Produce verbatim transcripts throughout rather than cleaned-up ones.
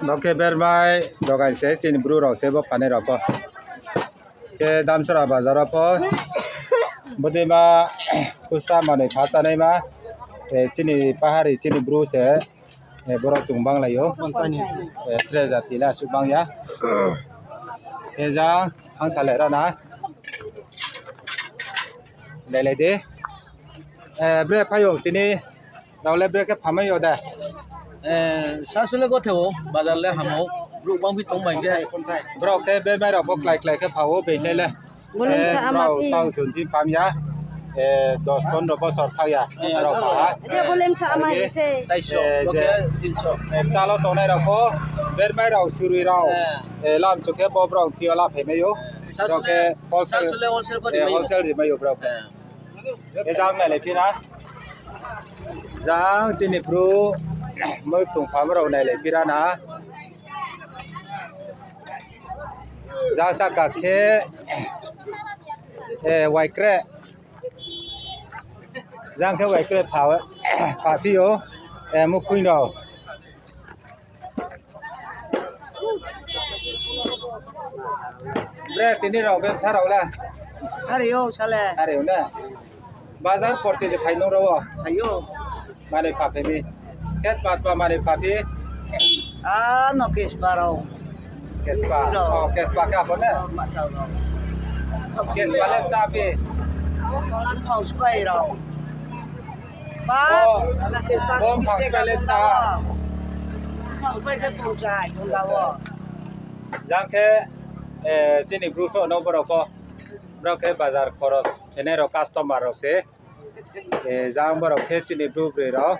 Bo khe bermai dogan se chini bru rao se bo phanai rao pho. Khe Damsara bazar wo pho. Bodei ma khusra manoi pha chánaima. Eh, chini pahari chini bru se. Eh, boro chung banglai ou. Eh, tre jati le asuh bang ya. Khe jang hangsa le rana. Lailai di. Eh, bre phai ou tini. Rao le bre khe phamai ou de. Eh, sasu le gothe ou, bazar le ham ou, brouh bangphi tong bai khe. Brao khe bermai rao pho klái klái khe pha ou, being khe le. Bo le msa ama phi. Tao chun chini pham ya, eh, dos pondro bosor thang ya, rao pha ha. Bo le msa ama hi se. Chalo tongnai rao pho, bermai rao, surui rao, eh, lam chu khe bo brao thing yo la phaimai ou. Brao khe wholesale rimai ou brao khe. Khe jang nailai phi na. Jang chini bru moi tongphamo rao nailai phi ra na. Jang sahka khe, eh, waikre. Jang khe waikre pha, pha phi ou, eh, mukhui rao. Bre, tini rao bebsa rao le? Are ou, sa le. Are ou na? Bazar porti de phai nung rao wo? Phai ou. Manoi pha phi mi? Khe tma tma manoi pha phi? A, no kespa rao. Kespa? Rao. Oh, kespa khe abo na? Oh, ma tau rao. Kespa le bsa phi? Thao spai rao. Ba, bo, bo mphang khe le bsa. Mphang spai khe pungchai, pungla wo. Jang khe, eh, chini bru pho no borao pho. Brao khe bazar khoros khenai rao customer rao se. Eh, jang borao khe chini bru broi rao.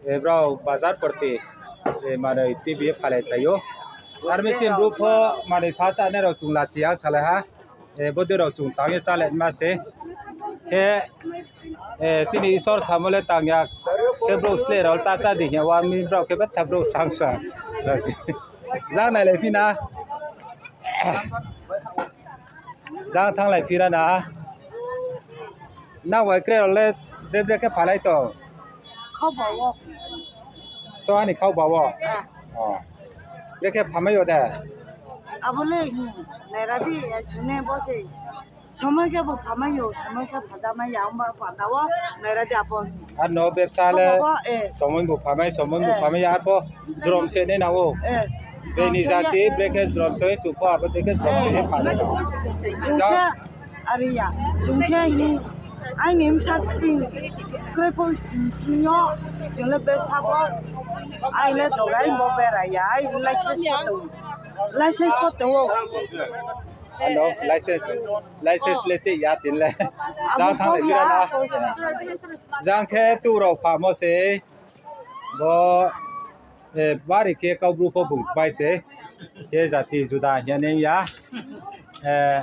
Eh, brao bazar porti, eh, manoi T V phalai phai ou. Armi chini bru pho manoi pha chánai rao chung lachi ya salai ha. Eh, bodei rao chung tang ye chálai ma se. Khe, eh, chini Isor samo le tang ya. Khe brouh sleh rao ta chá di hing ya, wa mi brao khe betha brouh sang sang. Jang nailai phi na. Jang thannglai phi ra na. Nang bai kre rao le bre bre khe phalai tong. Khauba wo. So ani khauba wo? Ah. Oh. Bre khe phamai ou de? Abo le, hmm, naira di, ya chune bo se. Somoi khe bo phamai ou, somoi khe phaja mai ya, ongba panda wo, naira di abo. Ar no bebsa le, somoi bo phamai, somoi bo phamai ya, arpho jrom se nai nang ou. Bini jati, bre khe jrom se chung pho, abo de khe jrom se nai phamai. Chung khe, are ya, chung khe hi, aini bsa kri, kroi pho sting ching yo, chung le bebsa bo, ai le dogai bo bera ya, ai license pho tong, license pho tong ou. Ano, license, license le chih ya tin le. Jang thannglai phi ra na. Jang khe tu rao phamo se. Bo, eh, bari khe Kaubru pho bung bai se. Khe jati juda hing ya nai ya. Eh,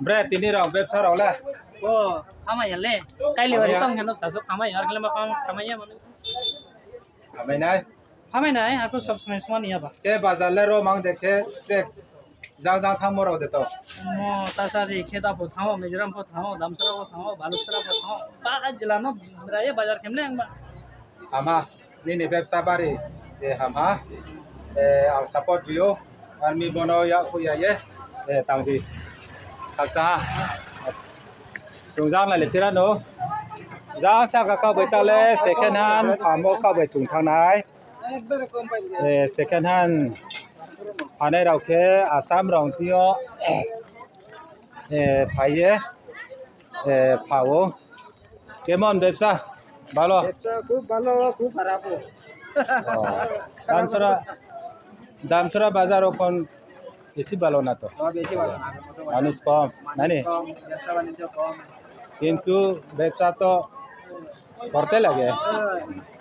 bre tini rao bebsa rao le. O, phamai ya le. Kaili bari tong heno sasu phamai ya, ar khe le ma phamai ya mano. Phamai nai. Phamai nai, arpho sob somoi sma ni ya ba. Khe bazar le ro mang de khe, je, jang jang thanngmo rao de to. Mo, Tasari khe ta pho thanng ou, Mizoram pho thanng ou, Damsara pho thanng ou, Baluchara pho thanng ou. Ba jila no bera ye bazar khe mle ang ba. Hamha, nini bebsa bari, eh, hamha. Eh, ang support ri ou, army bono ya khui ya ye, eh, tang di. Khakchang ha. Chung jang nai le phi ra no. Jang sahka kau bai ta le second hand, phamo kau bai chung thanng nai. Eh, second hand phanai rao khe Assam rao thing yo, eh, phai ye, eh, pha ou. কেমন ব্যবসা? ভালো? ব্যবসা খুব ভালো, খুব খারাপও। ও, দামচরা, দামচরা বাজার এখন বেশি ভালো না তো। হ্যাঁ, বেশি ভালো না, মোটামুটি। মানুষ কম, মানুষ না নি? কম, ব্যবসা বাণিজ্য কম। কিন্তু ব্যবসা তো করতে লাগে। হ্যাঁ,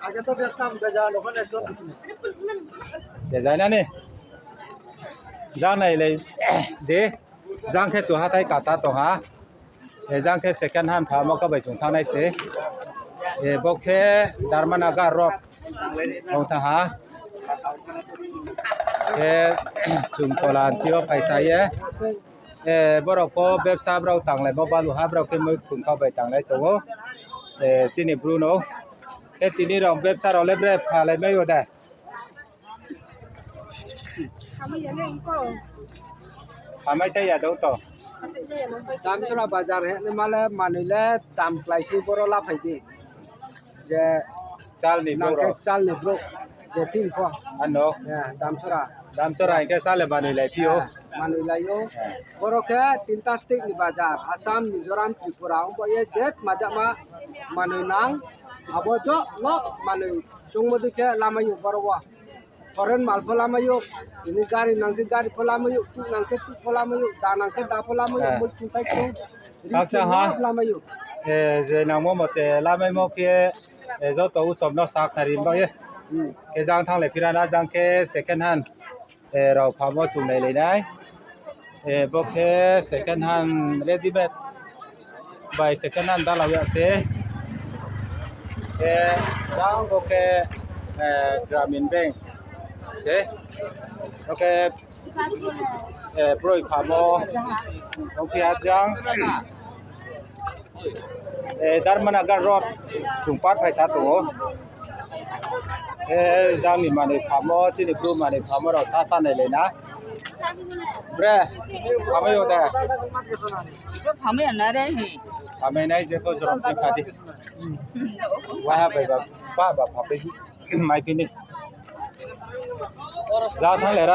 আগে তো বেচতাম, বেচা, এখন একদম বিক্রি নেই। Dejai na ni? Jang nai le de. Jang khe chu hathái kasa tong ha. Eh, jang khe second hand phamo kau bai chung thanng nai se. Eh, bo khe Dharmanagar road tong thanng ha. Khe chung tola nchi yo phaisa ye. Eh, borao pho bebsa brao tanglaimo baluha brao khe moi thung kau bai tanglai tong ou. Eh, chini Bru no. Khe tini rao bebsa rao le bre phalai mai o de? Hamai thai ya dou to. Damsora bazar he ni ma le manoi le dam klái se boro laphai di. Je chal ni brouh rao. Chal ni brouh. Je tin pho. Ano. Damsora. Damsora hing khe sa le manoi lai phi ou. Manoi lai ou. Boro khe tinta state ni bazar. Assam, Mizoram, Tripura. Ongbo ye je majakma manoi nang. Abo jo lo manoi chungmo di khe lamai ou boro wo. Foreign mal pho lamai ou, tini gari nang khe gari pho lamai ou, tuh nang khe tuh pho lamai ou, da nang khe da pho lamai ou, moi thingthai khe. Akcha ha. Lamai ou. Je nangmo mote lamaimo khe, joto usom no sakhnari ba ye. Khe jang thannglai phira na, jang khe second hand, rao phamo chung nailai nai. Bo khe second hand, readymade bai second hand dalau ya se. Khe jang bo khe Gramin Bank se. Bo khe broi phamo ongphi ha jang. Dharmanagar road chung par phaisa tong ou. Jang ni manoi phamo, chini bru manoi phamo rao sa sa nailai na. Bre, phamai o de? Phamai ya na re hi. Phamai nai je bo jorom se pha di. Waha bai ba, ba ba pha pai mai phi ni. Jang thannglai ra.